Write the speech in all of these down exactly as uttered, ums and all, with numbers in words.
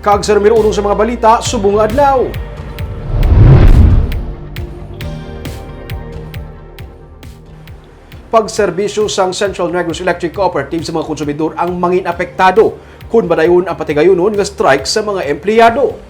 Kag sa numero uno sa mga balita subong nga adlaw. Pagserbisyo sang Central Negros Electric Cooperative sa mga konsumidor ang mangin apektado kon madayon ang patigayunon nga strike sa mga empleyado.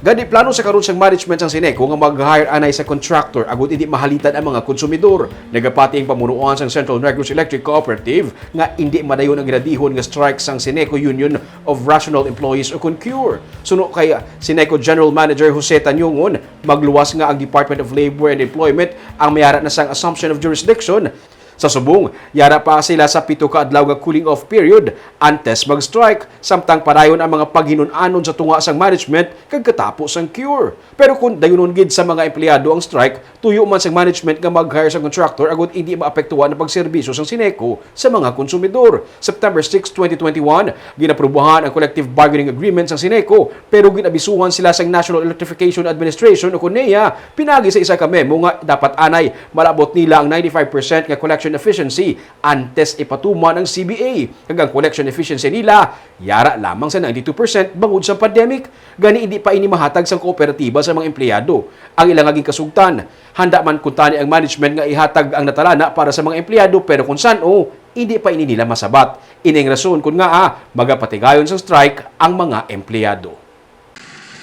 Gani, plano sa karon sang management sang Ceneco nga mag-hire anay sa contractor agud indi mahalitan ang mga konsumidor. Nagapati ang pamunuan sang Central Negros Electric Cooperative nga indi madayon ang ginadihon nga strike sang Ceneco Union of Rational Employees o kon CURE. Suno kay Ceneco General Manager Jose Tanyongon, magluwas nga ang Department of Labor and Employment ang may ara na sang assumption of jurisdiction. Sa subong, yara pa sila sa pito ka adlaw nga cooling off period antes mag-strike, samtang padayon ang mga paghinun-anon sa tunga sang management kag katapo sang CURE. Pero kon dayunon gid sa mga empleyado ang strike, tuyo man sang management nga mag-hire sang contractor agud indi maapektuhan ang pagserbisyo sang Ceneco sa mga konsumidor. September six, twenty twenty-one, ginaprubahan ang collective bargaining agreement sang Ceneco, pero ginabisuhan sila sang National Electrification Administration o kon NEA pinagi sa isa ka memo nga dapat anay malabot nila ang ninety-five percent nga collection efficiency antes ipatuman ang C B A, kag ang collection efficiency nila yara lamang sa ninety-two percent bangod sa pandemic. Gani, hindi pa ini mahatag sang kooperatiba sa mga empleyado. Ang ila nga ginkasugtan, handa man kuntani ang management nga ihatag ang natalana para sa mga empleyado, pero kung san-o, hindi pa ini nila masabat. Ining rason kun ngaa magapatigayon sang strike ang mga empleyado.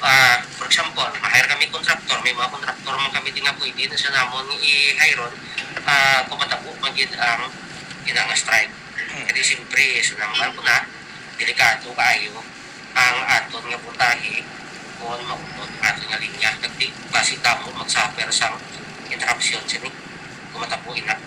Ah, for example, ma-hire kami contractor, may mga contractor man kami di nga pwede na siya namon i-hire on, ah, kung matabo man gid ang kinanga strike. Kadi siyempre, so naman ko na, delikado kaayo ang aton nga putahe kung maupod ang aton nga linya. Kag di basi tamo mag-suffer sang interruption sini kung matabo ina.